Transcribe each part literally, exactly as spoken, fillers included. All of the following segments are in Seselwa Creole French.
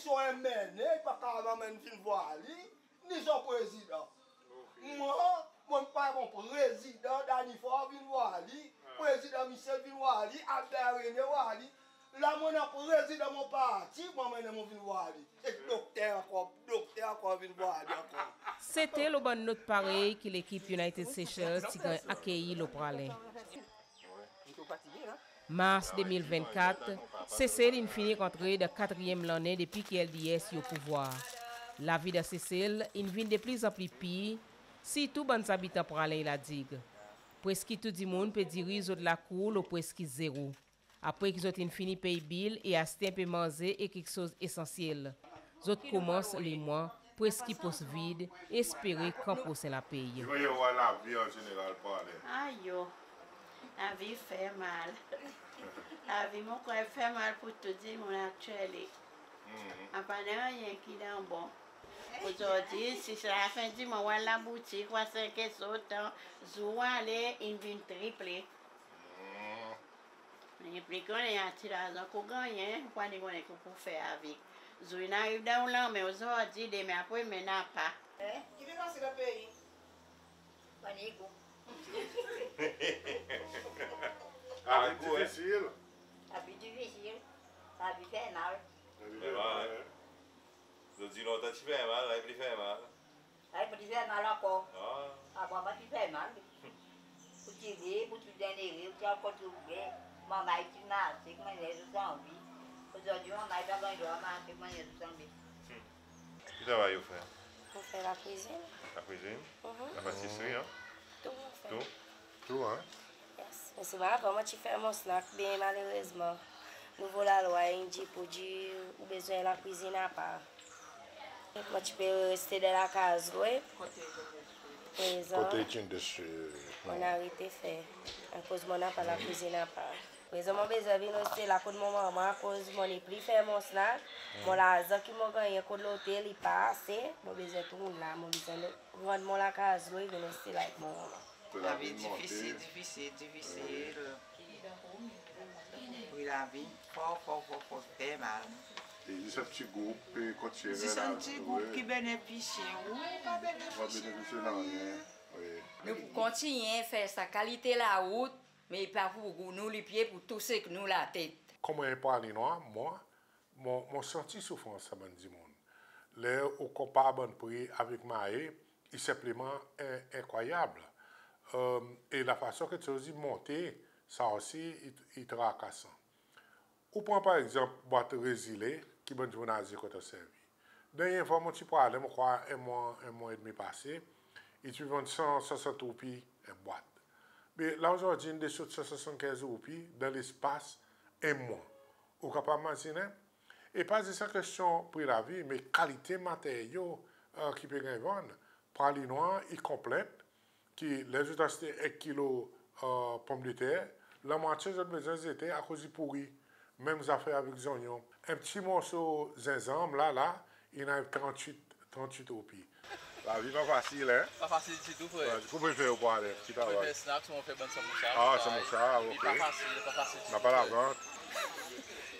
Son MNA, i pa kapab anmenn vin vwar li, ni son prezidan. Mwan, mon pa bon prezidan Danny Faure vin vwar li, prezidan Michel vin vwar li, Albert René vwar li. La mon annan prezidan mon parti, mon anmennen mon vin vwar li. E dokter ankor, dokter ankor vin vwar li ankor. Sete lo bann not parey ki lekip United Seychelles ti ganny akeyi lo Praslin. Mars de mil vennkat, Sesel in fini rantre dan katriyenm lannen depi ki LDS i o pouvwar. Lavi dan Sesel in vin deplizanpli pir, sirtou bann zabitan Praslin La Digue. Preski tou dimoun pe diriz zot lakour lo preski zero. Apre ki zot in fini pey bil e aste en pe manze e keksoz esansyel, zot konmans lemwan preski pos vid, espere kan prosen lapey. Ki mannyer ou war lavi an zeneral Praslin? Ayo, lavi fer mal. Lavi mon krwar fer mal pour tou dimoun actually. A pa nanryen ki dan bon. Ozordi si sa lafen di mwan, ou al laboutik, ou al servi keksoz, tan zour ou ale in vin triple. Nepli konnen a ti larzan ki ou gannyen, ou pa ni konnen ki ou pou fer avek. Zour in ariv dan ou lanmen ozordi, demen apre demen napa. Ki pe pase dan pei? Pa ni gou. Lavi difisil. Lavi difisil. Lavi fer mal. Lavi fer mal. Zot dir lontan ti fer mal, la i pli fer mal. La i pli fer mal ankor. Avan pa ti fer mal. Ou ti lib, ou ti byen ere, ou ti al kot ou be. Manmay ti marse ki mannyer zot anvi. Ozordi manmay pa ganny drwa marse ki mannyer zot anvi. Ki travay ou fer? Mon fer lakwizin. Lakwizin? Lapatisri, an? Tou mon fer. Tou? Tou, an? Yes. Me selman avan mon ti fer mon snack, be malerezman nouvo lalwa in dir pour dir ou bezwen lakwizin apar. Mon ti pe reste dan lakaz lwe. Prezan, kote ti industri? Mon arete fer. Akoz mon napa lakwizin apar. Prezan mon bezwen vin reste la kot mon manman akoz mon nepli fer mon snack. Mon larzan ki mon gannyen kot lotel i pa ase. Mon bezwen tourn la, mon bezwen rann mon lakaz lwe, vin reste la ek mon manman. Lavi difisil, difisil, difisil. Pri lavi for, for, for, for, fer mal. E zis en pti group, e kontinyen. Zis en pti group ki benefisye, ou pa benefisye nanryen. Wi. Nou pou kontinyen fer sa kalite larout, me i pa pou nou lipye pou touse ek nou latet. Konman en Pralinwa, mwan, mon, mon santi soufrans sa bann dimoun. Ler ou konpar bann pri avek Mahé, i senpleman en, enkrwayab. E lafason keksoz i monte, sa osi i, i trakasan. Ou pran par egzanp bwat rezile ki bann dimoun Aze kontan servi. Dernyen fwa mon ti pe ale, mon krwar en mwan, en mwan edmi pase, i ti vann san swasant roupi en bwat. Me la ozordi in desou san swasannkenz roupi dan lespas en mwan. Ou kapab mazinen? E pa zis en kestyon pri lavi, me kalite materyo, e, ki pe ganny vann. Pralinwa i konplent ki ler zot aste en kilo, e, ponmdeter, lanmwatye zot bezwen zete akoz i pouri. Menm zafer avek zonyon. En pti morso zenzenm la, la, in ariv trannwit, trannwit roupi. Lavi pa fasil, en? Pa fasil ditou, frer. Ki ou prefere ou pou ale? Ki travay? Mon prefere snack, mon fer bann samousa. A, samousa, ok. Pa fasil, pa fasil ditou, frer. Napa larzan.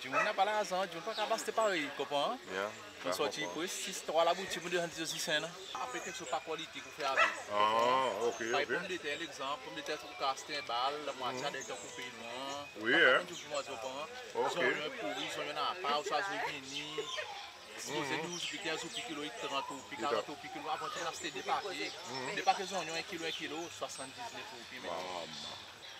Dimoun napa larzan, dimoun pa kapab aste parey, konpran? Ya, mon sorti pres, sis, trwa laboutik, mon desann zis en, an. Apre keksoz pa kwalite ki ou fer avek. A, ok, ok. Parey ponmdeter, legzanp, ponmdeter ou kapab aste en bal, lanmwatye ladan i koupe nwar. Wi, en. Ou konpran? Ok. Zonyon pouri, zonyon napa, ouswa zonyon vini. Sipoze douz roupi, kenz roupi kilo, i trant roupi, karant roupi kilo. Avan ti aste de pake. De pake zonyon, en kilo, en kilo, swasann-diznef roupi, me. Mama.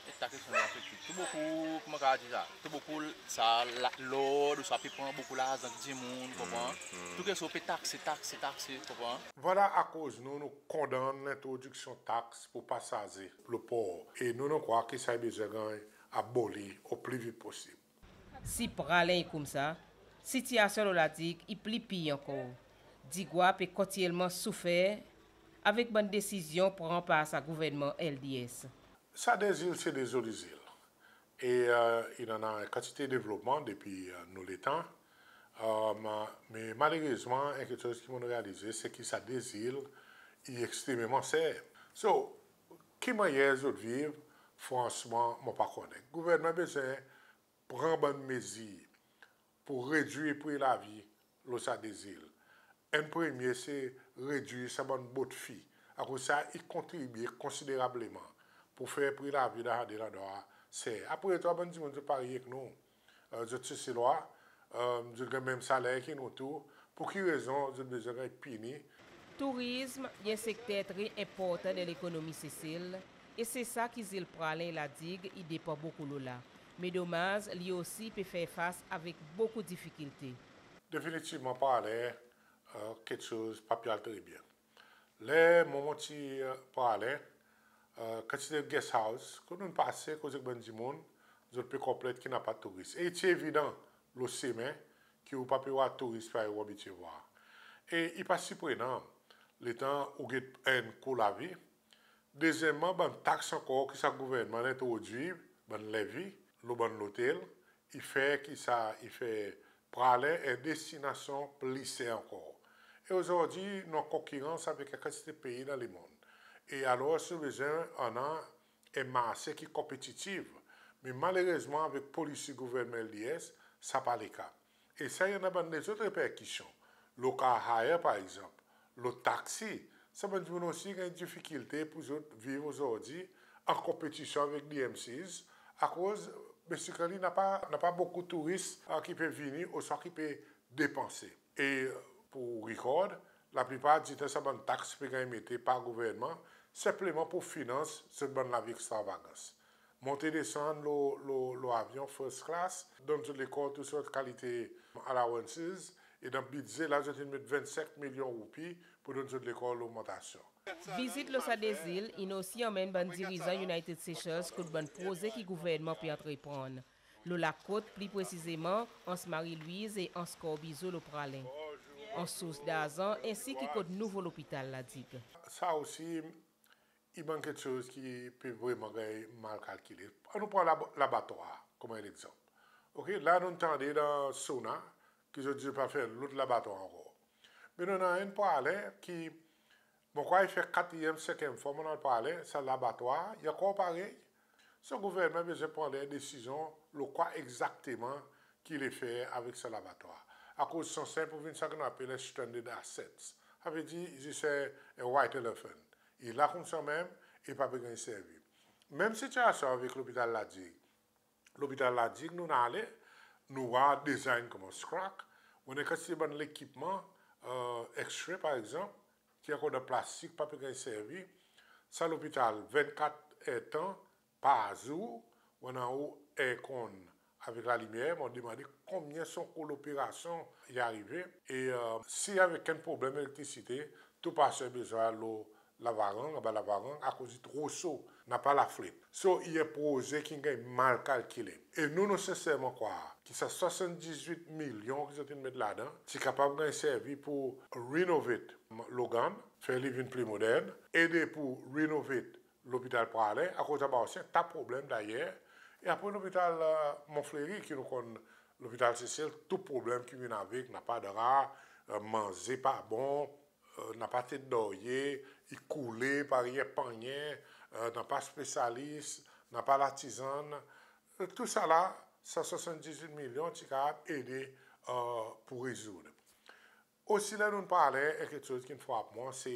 E ta kestyon la, tou bokou, konman ou kapab dir sa, tou bokou sa, la, lord, sa pe pran bokou larzan dimoun, konpran? Tou keksoz pe takse, takse, takse, konpran? Vwala akoz nou, nou kondann lentrodiksyon taks pour pasaze lo por. E nou, nou krwar ki sa i bezwen ganny aboli o pli vit posib. Si Praslin i koumsa, sitiyasyon lo La Digue i pli pir ankor. Digwa pe kontinyelman soufer avek bann desizyon pran par sa gouvernman LDS. Sa de zil se de zoli zil. E, e, i annan en kantite devlopman depi, e, nou letan. E, ma, me malerezman, en keksoz ki mon'n realize, se ki sa de zil i ekstrememan ser. So, ki mannyer zot viv, fransman, mon pa konnen. Gouvernman bezwen pran bann mezir pour redwir pri lavi lo sa de zil. Enn premye se redwir sa bann bot fi. Akoz sa i kontribye konsiderableman pour fer pri lavi dan sa de landrwa ser. Apre tou, sa bann dimoun zot parey ek nou. E, zot Seselwa, e, zot ganny menm saler ki nou tou. Pour ki rezon zot bezwen ganny pini? Tourizm i en sekter tre enportan dan lekonomi Sesel, e se sa ki zil Praslin La Digue i depan bokou lo la. Me domaz, li osi pe fer fas avek bokou difikilte. Definitivman, Praslin, e, keksoz pa pe al tre byen. Ler mwan mon ti, e, Praslin, e, kantite guest house kot nou'n pase koz ek bann dimoun, zot pe konplenn ki napa touris. E i ti evidan lo semen ki ou pa pe war touris parey ou abitye war. E i pa siprenan letan ou get enn kou lavi. Dezyenmman, bann taks ankor ki sa gouvernman in entrodwir, bann levi lo bann lotel, i fer ki sa, i fer Praslin en destinasyon pli ser ankor. E ozordi nou an konkirans avek en kantite pei dan lemonn. E alor nou bezwen annan en marse ki konpetitif. Me malerezman, avek polisi gouvernman LDS, sa pa leka. E sa i annan bann lezot reperkisyon. Lo car hire, par egzanp, lo taksi, sa bann dimoun osi ganny difikilte pour zot viv ozordi an konpetisyon avek DMCs, akoz, basically, napa, napa bokou touris, e, ki pe vini ouswa ki pe depanse. E pour rikord, laplipar ditan sa bann taks pe ganny mete par gouvernman, senpleman pour finans zot bann lavi ekstravagans. Monte desann lo, lo, lo avyon first class, donn zot lekor tou sort kalite allowances, e dan bidze la zot in met vennsenk milyon roupi pour donn zot lekor logmantasyon. Vizit lo sa de zil in osi anmenn bann dirizan United Seychelles kot bann proze ki gouvernman pe antreprann. Lo lakot, pli presizeman, Anse Marie-Louise e Anse Corbizeau lo Praslin. An sours darzan, ensi ki kot nouvo lopital La Digue. Sa osi i bann keksoz ki pe vreman ganny mal kalkile. Annou pran lab-, labatwar konman en legzanp. Oke, la nou'n tande dan SONA ki zot dir pa fer lot labatwar ankor. Me nou annan enn Praslin ki, mon krwar i fer katriyenm, senkyenm fwa mon al Praslin, sa labatwar i ankor parey. So gouvernman bezwen pran en desizyon lo kwa egzakteman ki i le fer avek sa labatwar. Akoz Saint-Saens pou vin sa ki nou apel stranded assets. Savedir, i zis en, en white elephant. I la koumsa menm, i pa pe ganny servi. Menm sitiyasyon avek lopital La Digue. Lopital La Digue, nou'n ale, nou war design konman scrap, ou annan kantite bann lekipman, e, X-ray par egzanp, ki ankor dan plastik, pa pe ganny servi. Sa lopital vennkat erdtan, par zour, ou annan ou aircon avek lalimyer, mon demande konbyen son kou loperasyon i arive. E, e, si avek enn problenm elektrisite, tou pasyan bezwen al lo Lavarang, anba Lavarang, akoz i tro so, napa laflet. So, i en proze ki'n ganny mal kalkile. E nou, nou senserman krwar ki sa swasanndizwit milyon ki zot in met ladan, ti kapab ganny servi pour renovate Logan, fer li vin pli modern, ede pour renovate lopital Praslin, akoz anba osi en ta problenm dayer. E apre lopital, e, Mont Fleuri, ki nou konn lopital Sesel, tou problenm ki vin avek, napa dra, e, manze pa bon, e, napa tet dorye, i koule parey en pannyen, e, napa spesyalis, napa latizann. E, tou sa la, sa swasanndizwit milyon ti kapab ede, e, pour rezoud. Osi, ler nou'n parle, en keksoz ki'n frap mwan, se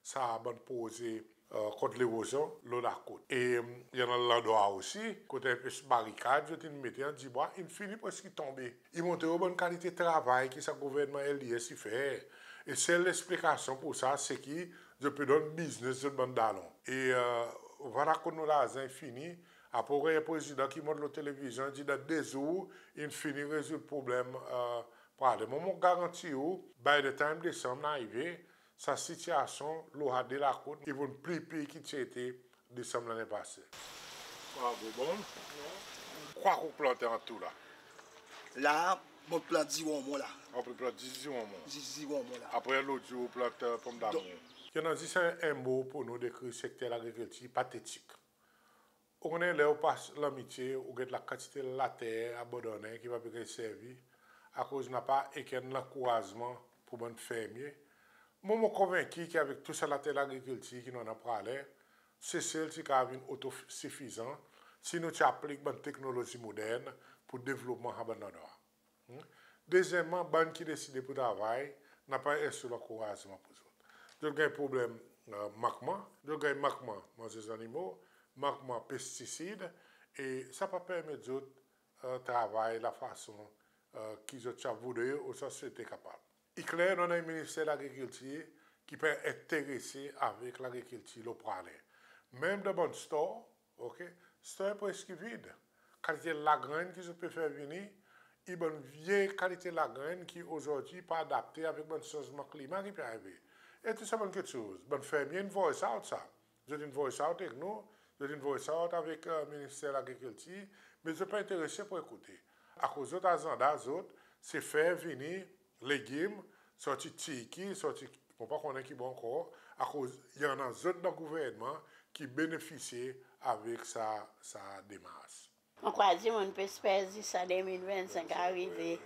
sa bann proze, e, kont lerozyon lo lakot. E, e, i annan landrwa osi, kot en pe barikad zot in mete an dibwa, in fini preski tonbe. I montre ou bann kalite travay ki sa gouvernman L D S i fer. E sel leksplikasyon pour sa, se ki zot pe donn biznes zot bann dalon. E, e, vwala kot nou larzan i fini. Apre ou ganny en prezidan ki mont lo televizyon, i dir dan de zour, in fini rezoud problenm, e, Praslin. Mwan, mon garanti ou, by the time Desanm in arive, sa sitiyasyon lo sa de lakot i pou pli pir ki ti ete Desanm lannen pase. Bravo, bon. Kwa ou plante an tou la? La, mon plant ziwon mwan la. Ou pe plant zis ziwon mwan. Zis ziwon mwan la. Apre lot zour ou plant, e, ponmdamour. I annan zis en, en mo pour nou dekrir sekter lagrikiltir, patetik. Ou konnen, ler ou pas Lanmitye, ou get lakantite later abandonnen ki pa pe ganny servi, akoz napa okenn lankourazman pour bann fermye. Mwan, mon konvenki ki avek tou sa later lagrikiltir ki nou annan Praslin, Sesel ti kapab vin otosifizan si nou ti aplik bann teknolozi modern pour devlopman sa bann landrwa. Hmm? Dezyenmman, bann ki deside pour travay, napa en sel ankourazman pour zot. Zot ganny problenm, e, mankman, zot ganny mankman manze zannimo, mankman pestisid, e sa pa permet zot, e, travay lafason, e, ki zot ti a voudre ouswa swete kapab. I kler nou annan en Minister Lagrikiltir ki pa enterese avek lagrikiltir lo Praslin. Menm dan bann store, OK, store i preski vid. Kalite lagrenn ki zot pe fer vini, i bann vye kalite lagrenn ki ozordi pa adapte avek bann sanzman klima ki pe arive. E tou sa bann keksoz, bann fermye in voice out sa. Zot in voice out ek nou, zot in voice out avek, e, Minister Lagrikiltir, me zot pa enterese pour ekoute. Akoz zot azanda zot, se fer vini legim sorti Tirki, sorti, mon pa konnen ki bor ankor, akoz i annan zot dan gouvernman ki benefisye avek sa, sa demars. Mon krwar dimoun pe esper zis sa de mil vennsenk arive.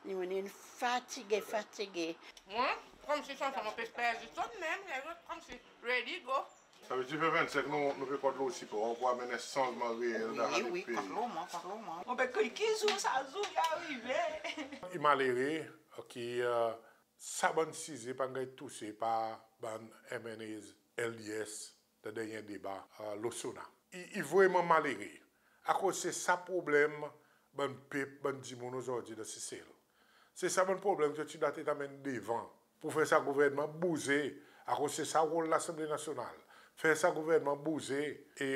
Dimoun in fatige, fatige. Mwan, konmsi sansan mon pe esper zis zot menm, lezot konmsi ready go. Sa vedir ven vennsenk nou, nou pe kont lo sipor pour anmenn en sanzman reel dan lavi pei. Wi, wi, kont lo mwan, kont lo mwan. Mon pe kriy ki zour sa zour i arive. I malere ki, e, sa bann size pa'n ganny touse par bann MNAs LDS dan dernyen deba, e, lo SONA. I, i vreman malere. Akoz se sa problenm bann pep, bann dimoun ozordi dan Sesel. Se sa bann problenm ki ti dwa ti anmenn devan pour fer sa gouvernman bouze, akoz se sa rol Lasanble Nasyonal. Fer sa gouvernman bouze e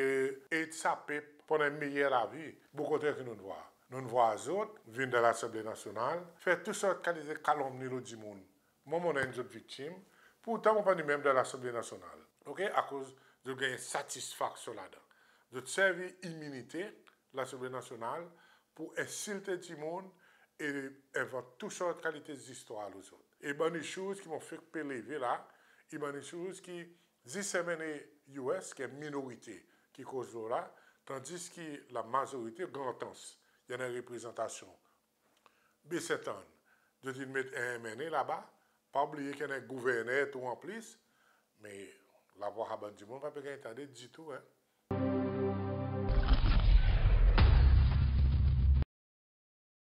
ed sa pep pour annan en meyer lavi. Bokou tan ki nou'n vwar. Nou'n vwar zot vin dan Lasanble Nasyonal, fer tou sort kalite kalomni lo dimoun. Mwan, mon'n enn zot viktim. Pourtan mon pa ni menm dan Lasanble Nasyonal. OK, akoz zot ganny satisfaksyon ladan. Zot servi iminite Lasanble Nasyonal pour ensilte dimoun e envant tou sort kalite zistwar lo zot. E bann issues ki mon fek pe leve la, i bann issues ki zis MNA US ki en minorite ki koz lo la, tandis ki lamazorite, Grand Anse, i annan reprezantasyon. Baie Ste Anne, zot in met en MNA laba, pa oubliye ki i annan en gouverner tou an plis, me lavwa sa bann dimoun pa pe ganny tande ditou, en.